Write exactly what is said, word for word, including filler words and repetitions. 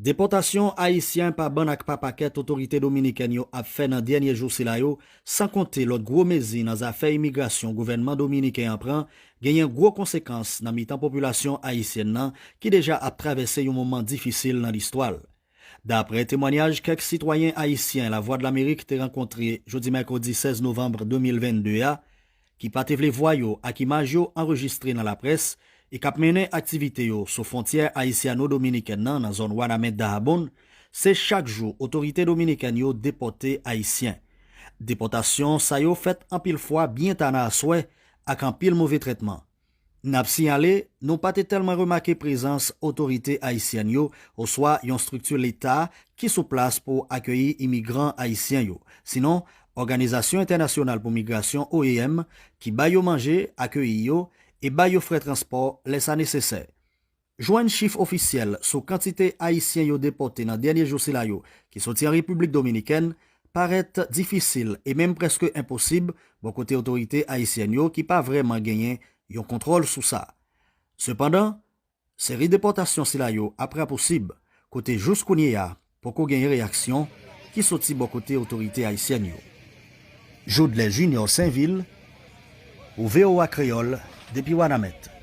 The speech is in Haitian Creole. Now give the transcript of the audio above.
Depòtasyon Ayisyen pa bann ak pa pakèt otorite dominikèn yo ap fè nan dènye jou sila yo, san konte lòt gwo mezi nan zafè imigrasyon gouvènman dominiken an pran, genyen gwo konsekans nan mitan popilasyon ayisyèn nan ki deja ap travèse yon moman difisil nan listwa l. Daprè temwanyaj kèk sitwayen ayisyen Lavwadlamerik te rankontre jodi mèkredi sèz novanm de mil vennde a, ki pa te vle vwa yo ak imaj yo anrejistre nan laprès e k ap mennen aktivite yo sou fwontyè ayisyano-dominikèn nan nan zòn Wanament Dahabon, se chak jou otorite dominikèn yo depòte Ayisyen. Depòtasyon sa yo fèt anpil fwa byen ta nan aswè ak anpil move trètman. N ap siyale, nou pa te tèlman remake prezans otorite ayisyèn yo oswa yon estrikti leta ki sou plas pou akeyi imigran ayisyen yo. Sinon, Òganizasyon Entènasyonal pou Migrasyon, O I M, ki bay yo manje, akeyi yo, e bay yo frè transpò lè sa nesesè. Jwenn chif ofisyèl sou kantite Ayisyen yo depòte nan dènye jou sila yo ki soti an Repiblik Dominikèn parèt difisil e menm prèske enposib bò kote otorite ayisyèn yo ki pa vrèman genyen yon kontwòl sou sa. Sepandan, seri depòtasyon sila yo ap rapousib, kote jous kounye a poko genyen reyaksyon ki soti bò kote otorite ayisyèn yo. Jodlè Junior Sainvil, pou V O A Kreyòl, depi Wanament.